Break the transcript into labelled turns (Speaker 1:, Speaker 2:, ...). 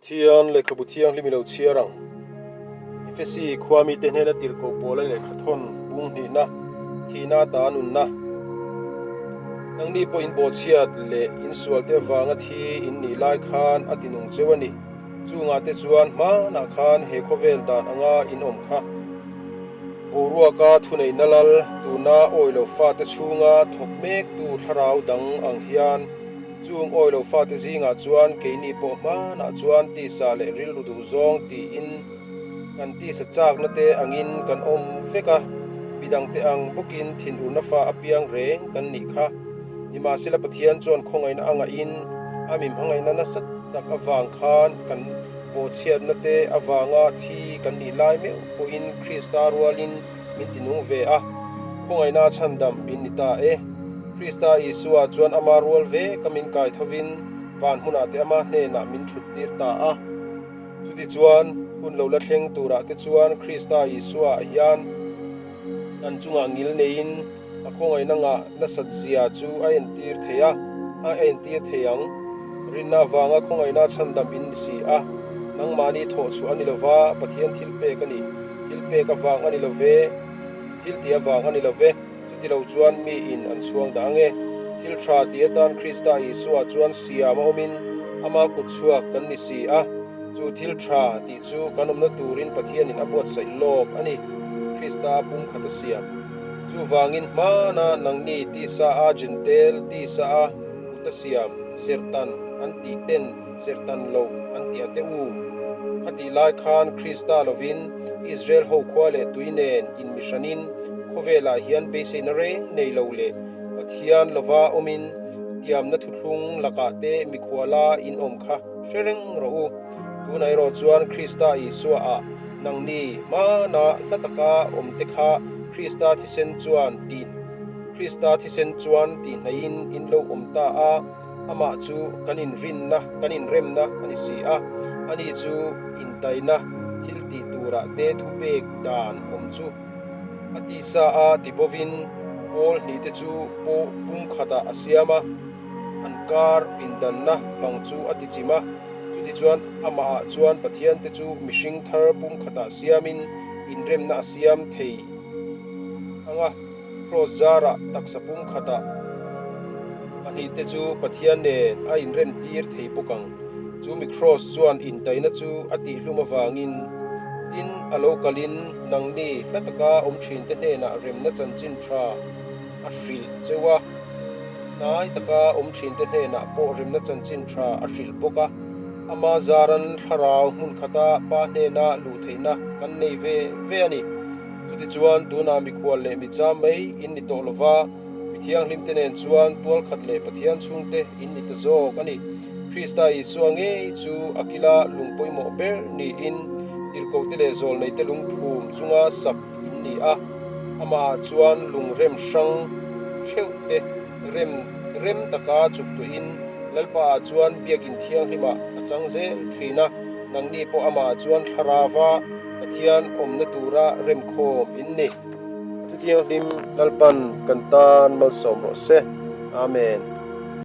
Speaker 1: Pathian lehkhabu thianghlim i lo chhiar ang. Efesi khua mite hnena tirhkoh pawla lehkhathawn bung hnihna, thihna ata nunna. Nangni pawh in bawhchhiat leh in sualte avanga thi in nih lai khan a tinung cheu a ni. Chungah te chuan hmanah khan he khawvel dan anga in awm kha. Boruaka thuneihna lal tuna awilo fate chhunga thawk mektu thlarau dang ang hian Chung awi lo fate zingah chuan keini pawh hmanah chuan tisa leh rilru duh zawng tiin kan tisa chakna te angin kan awm vek a, midangte ang bawkin thinurna fa apiang reng kan nih kha. Nimahsela Pathian chuan khawngaihna a ngahin a mi hmangaihna nasa tak avang khan kan bawhchhiatna te avanga thi kan nih lai meuh pawhin Krista rualin min ti nung ve a, khawngaihna chhandam in ni ta e. Krista Isua chuan ama rual ve ka min kai thovin van hmunah te ama hnenah min thut tir ta a. Chutichuan, hun lo la thleng turah te chuan Krista Isua hian kan chungah ngil neiin a khawngaihna ngah nasat zia chu a entir thei a, a entir thei ang. Rinna avanga khawngaihna chhandam in ni si a, nangmahni thawh chhuah a ni lova, Pathian thil pek a ni. Thil pek avang a ni lo ve, thil tih avang a ni lo ve, chuti lo chuan mi in an chhuang dah ang e. Thil tha ti atan Krista Isua chuan siam a awmin ama kut chhuak kan ni si a, chu thil tha tih chu kan awmna turin Pathianin a buatsaih lawk a ni, Krista a pumkhat a siam. Chuvangin hmana nangni tisa a Jentail tisa a kut a siam, serhtan an tih ten Serhtan lo an ti a te u. Khatih lai khan Krista lovin Israel ho khua leh tui nen inmihranin khawvelah hian beiseina reng nei lo leh Pathian lova awmin tiamna thuthlung lakah te mikhuala in awm kha hre reng rawh u. Tunah erawh chuan Krista Isua ah nangni hmana hla taka awm te kha Krista thisen chuan tih Krista thisen chuan tihnaihin in lo awm ta a. Amah chu kan inrinna, kan inremna a ni si a, ani chu intaina thil tih turah te thupek dan awm chu a tisa a ti bovin pawl hnihte chu pawh pumkhatah a siam a, an kar pindanna bang chu a ti chim a, chutichuan amahah chuan Pathiante chu mihring thar pumkhatah siamin inremna a siam thei ang a. Kraws zarah taksa pumkhatah pahnihte chu Pathian nen a inremtir thei bawk ang. Chu mi kraws chuan intaina chu a tihhlum avangin, tin, a lo kalin nangni hla taka awm thinte hnenah remna chanchin tha a hrilh cheu a, hnai taka awm thinte hnenah pawh remna chanchin tha a hrilh bawk a. Ama zaran thlarau hmun khata Pa hnena luh theihna kan nei ve ve a ni. Chutichuan, tunah mikhual leh micham mai in ni tawh lova, mi thianghlimte nen chuan tualkhat leh Pathian chhungte in ni ta zawk a ni. Krista Isua ngei chu a kila lung pawimawh ber niin tirhkohte leh zawlneite lungphum chunga sak in ni a, amahah chuan lung rem hrang theuhte rem rem taka chuk tuahin Lalpaah chuan biakin thianghlimah a chang zel thin a, nangni pawh amahah chuan thlarava Pathian awmna tura remkhawm in ni. Thuthianghlim Lalpan kan tan malsawm rawh se. Amen.